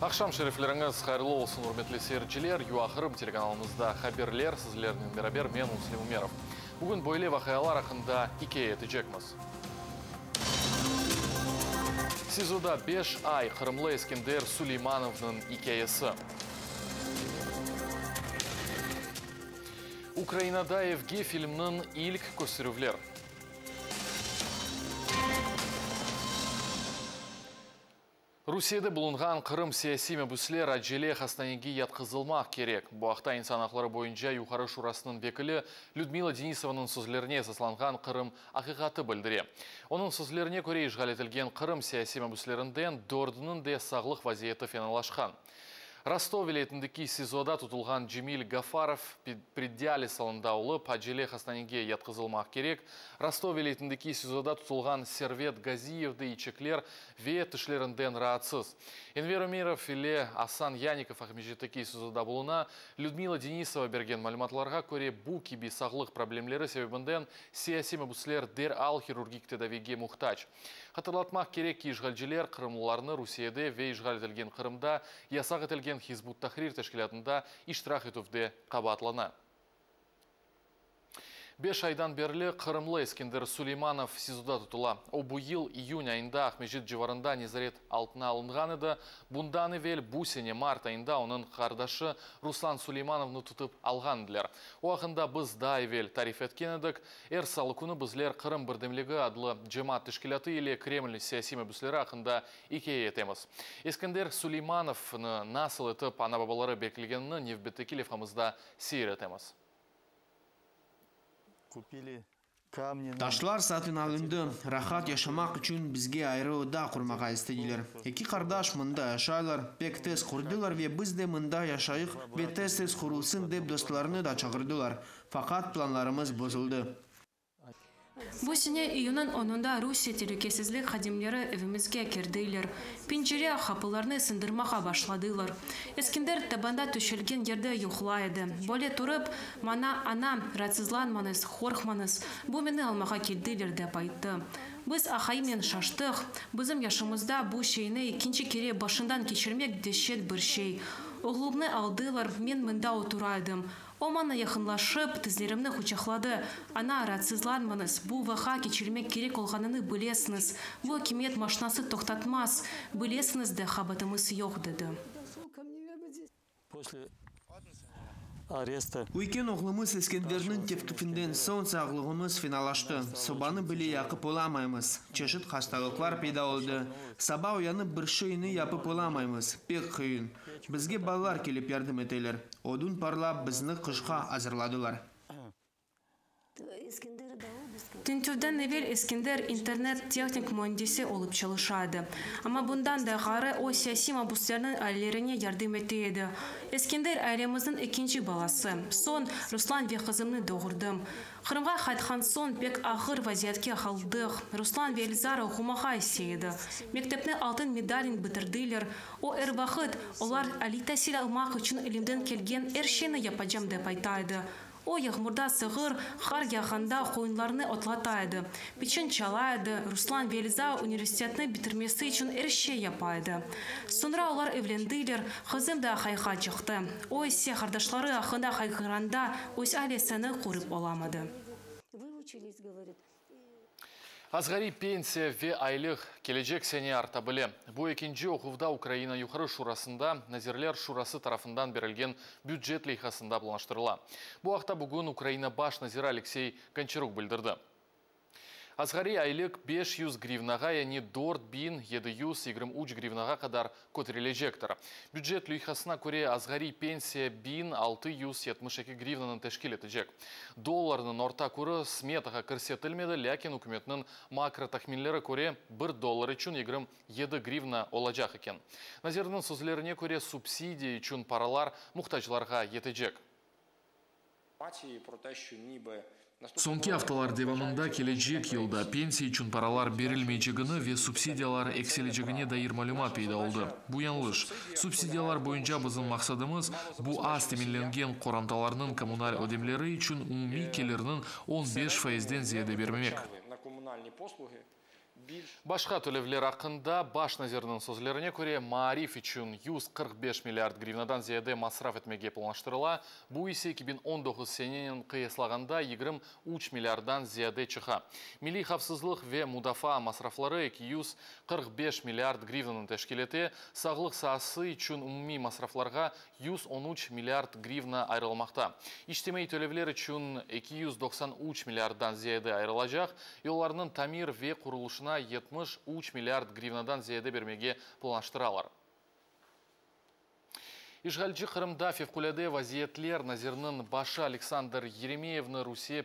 Aqşam şerifleriñiz hayırlı olsun, ürmetli seyirciler! UA Qırım telekanalımızda haberler, sizlernen beraber men, Muslim Umerov. Bugün böyle vaqialar aqqında ikâye etecekmiz. SİZOda beş ay, qırımlı Eskender Suleymanovnıñ ikâyesi. Ukrainada Evge filmniñ ilk kösterüvler. Rusiyede bulunğan Qırım siyasiy mabüsler acele hastanege yatqızılmaq kerek. Bu aqta İnsan aqları boyunca Yuqarı Şurasınıñ vekili Lüdmila Denisovanıñ sözlerine esaslanğan Qırım aqiqatı bildire. Onıñ sözlerine köre, işğal etilgen Qırım siyasiy mabüslerinden dördüniñ de sağlıq vaziyeti fenalaşqan. Rostov vilâyetindeki SİZOda tutulğan Cemil Gafarov preddializ alında olıp, acele hastanege yatqızılmaq kerek. Rostov vilâyetindeki SİZOda tutulğan Servet Gaziyev de içekler ve tişlerinden raatsız. Enver Ömerov ile Asan Yanikov Aqmescitteki SİZOda buluna. Lüdmila Denisova bergen malümatlarğa köre, bu kibi sağlıq problemleri sebebinden siyasiy mabüsler deral hirurgik tedaviyge muhtac. Hatırlatmaq kerek ki, işğalciler qırımlılarnı Rusiyede ve işğal etilgen Qırımda yasaq etilgen Hizb ut-Tahrir teşkilâtında iştirak etüvde qabaatlana. Beş aydan berli qırımlı Eskender Suleymanov SİZOda tutula. O, bu yıl iyün ayında Aqmescit civarında nezaret altına alınğan edi. Bundan evel, bu sene mart ayında onıñ qardaşı Ruslan Suleymanovnı tutıp alğan ediler. O aqqında biz daa evel tarif etken edik. Er salı künü bizler Qırım birdemligi adlı cemaat teşkilâtı ile Kreml siyasiy mabüsleri aqqında ikâye etemiz. Eskender Suleymanovnı nasıl etip ana-babaları beklegenini nevbetteki levhamızda seyir etemiz. Taşlar satın alındı, rahat yaşamaq içün bizge ayrı oda qurmağa istediler. Eki qardaş mında yaşaylar, pek tez qurdılar ve biz de mında yaşayıq ve tez-tez qurulsın dep dostlarını da çağırdılar. Faqat planlarımız bozuldı. Bu sene iyunniñ onunda Rusiye telükesizlik hadimleri evimizge kirdiler, pencere, qapılarnı sındırmağa başladılar. Eskender tabanda töşelgen yerde yuqlay edi. Böyle turıp, maña, Ana, raatsızlanmañız, qorqmañız, bu meni almağa keldiler, dep ayttı. Biz aqayımnen şaştıq, bizim yaşımızda bu şeyni ekinci kere başından keçirmek deşet bir şey. Oğlumnı aldılar, men mında otura edim. O maña yaqınlaşıp, tizlerimni quçaqladı, Ana, raatsızlanmañız, bu vaqa keçirmek kerek olğanını bilesiñiz, bu akimiyet maşnası toqtatmaz, bilesiñiz de, qabaatımız yoq, dedi. Üyken oğlumız Eskenderniñ tevqifinden soñ sağlığımız fenalaştı, sobanı bile yaqıp olamaymız, çeşit hastalıqlar peyda oldı, saba uyanıp bir şeyni yapıp olamaymız, pek qıyın. Bizge balalar kelip yardım eteler. Odun parlap, bizni qışqa azırladılar. Tintüvden evel Eskender internet-tehnik müendisi olıp çalışa edi. Amma bundan da ğayrı o, siyasiy mabuslerniñ ailelerine yardım ete edi. Eskender, ailemizniñ ekinci balası. Soñ Ruslan ve qızımnı doğurdım. Qırımğa qaytqan soñ pek ağır vaziyetke qaldıq. Ruslan ve Elzara oqumağa istey edi. Mektepni altın medalnen bitirdiler. O er vaqıt, olar aliy tasil almaq içün elimden kelgen er şeyni yapacam dep ayta edi. O yağmurda sığır, qar yağğanda qoyunlarnı otlata edi, piçen çala edi, Ruslan ve Elza universitetni bitirmesi içün er şey yapa edi. Soñra olar evlendiler, qızım da aqayğa çıqtı. O ise qardaşları aqqında qayğırğanda öz ailesini qurıp olamadı. Asgariy pensiya ve aylıq kelecek sene arta bile. Bu ekinci oquvda Ukraina Yuqarı Şurasında Nazirler Şurası tarafından berilgen bücet leyhasında planlaştırıla. Bu aqta bugün Ukraina baş naziri Aleksey Gonçaruk bildirdi. Asgariy aylıq 500 grivnağa, yani 4723 grivnağa qadar köterilecektir. Bücet leyhasına köre, asgariy pensiya 1672 grivnanı teşkil etecek. Dollarnıñ orta kurı smetağa kirsetilmedi, lâkin ükümetniñ makro tahminleri köre, bir dollar içün 27 grivna olacaq eken. Nazirniñ sözlerine köre, subsidiya içün paralar muhtaclarğa yetecek. Soñki aftalar devamında kelecek yılda pensiya içün paralar berilmeycegini ve subsidiyalar eksilecegine dair malümat peyda oldı. Bu yañlış. Subsidiyalar boyunca bizim maqsadımız, bu az teminlengen qorantalarnıñ kommunal ödemleri içün umumiy kelirniñ 15 faizden ziyade bermemek. Başqa tölevler aqqında baş nazirniñ sözlerine köre, maarif içün 145 milliard grivnadan ziyade masraf etmege planlaştırıla, bu ise 2019 senenen qıyaslağanda 23 milliarddan ziyade çıqa. Milliy havfsızlıq ve mudafaa masrafları 245 milliard grivnanı teşkil ete, sağlıq saası içün umumiy masraflarğa 113 milliard grivna ayırılmaqta. İçtimaiy tölevler içün 293 milliarddan ziyade ayırılacaq, yollarnıñ tamir ve qurulışına 73 milliard grivnadan ziyade bermege planlaştıralar. İşğalci Qırımda Fevqulâde vaziyetler naziriniñ başı Aleksandr Yeremeyevni Rusiye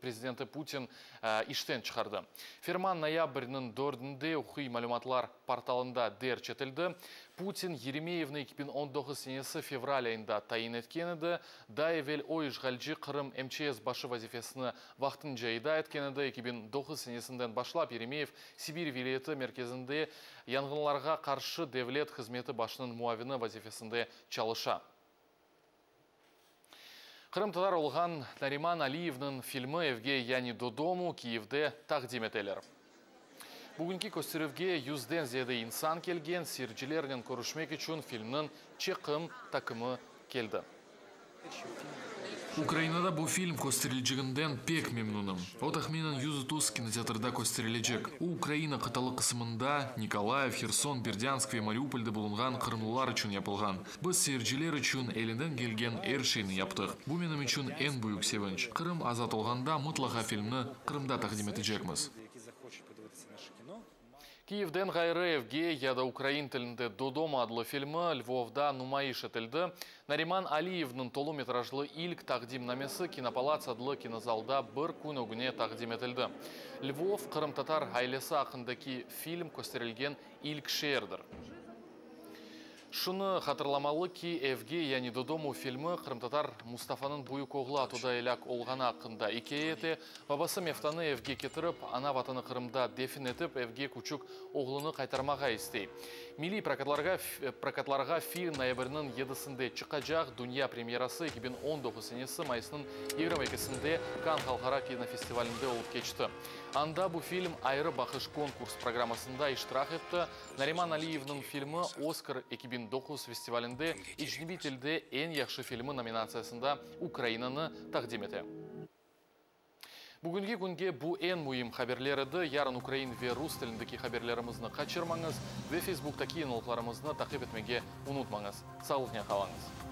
prezidenti Putin işten çıqardı. Ferman noyabrniñ dördünde uquqiy malümatlar portalında derc etildi. Putin Yeremeyevni 2019 senesi fevral ayında tayin etken edi. Daa evel o işğalci Qırım MÇS başı vazifesini vaqtınca eda etken edi. 2009 senesinden başlap Yeremeyev Sibir vilâyeti merkezinde yanğınlarğa qarşı devlet hızmeti başınıñ muavini vazifesinde çalışa. Qırımtatar olğan Nariman Aliyevniñ filmi Evge yani Dodomu Kiyevde taqdim eteler. Bugünki kösterüvge yüzden ziyade insan kelgen, seyircilernen körüşmek içün filmniñ çekim taqımı keldi. Ukrainada bu film kösterileceginden pek memnünim. O, tahminen 130 kinoteatrda kösterilecek. O, Ukraina qıtalı qısımında, Nikolayev, Herson, Berdânsk ve Mariupolde bulunğan qırımlılar içün yapılğan. Biz seyirciler içün elinden kelgen er şeyni yaptıq. Bu menim içün eñ büyük sevinç. Qırım azat olğanda mıtlaqa filmni Qırımda taqdim etecekmiz. Kiyevden ğayrı Evge ya da ukrain tilinde Dodomu adlı filmi Lvovda numayış etildi. Nariman Aliyevniñ tolu metrajlı ilk taqdimnamesi Kinopalats adlı kinozalda bir kün ögüne taqdim etildi. Lvov, qırımtatar ailesi aqqındaki film kösterilgen ilk şeerdir. Şunı hatırlamalı ki, Evge yani Dodomu filmi qırımtatar Mustafanıñ büyük oğlu ATOda elâk olğanı aqqında ikâye ete. Babası mevtanı evge ketirip, ana vatanı Qırımda defin etip, evge küçük oğlunı qaytarmağa istey. Milliy prokatlarğa prokatlarğa film noyabrniñ yedisinde çıqacaq, dünya premyerası 2019 senesi mayısnıñ 22-sinde Kann halqara kinofestivalinde olıp keçti. Anda bu film Ayrı baqış konkurs programmasında iştirak etti. Nariman Aliyevniñ filmi Oskar 2009 festivalinde ecnebiy tilde eñ yahşı filmi nominatsiyasında Ukrainanı taqdim ete. Bugünki künge bu eñ müim haberler edi. Yarın ukrain ve rus tilindeki haberlerimizni qaçırmañız ve Facebooktaki yañılıqlarımıznı taqip etmege unutmañız. Sağlıqnen qalıñız.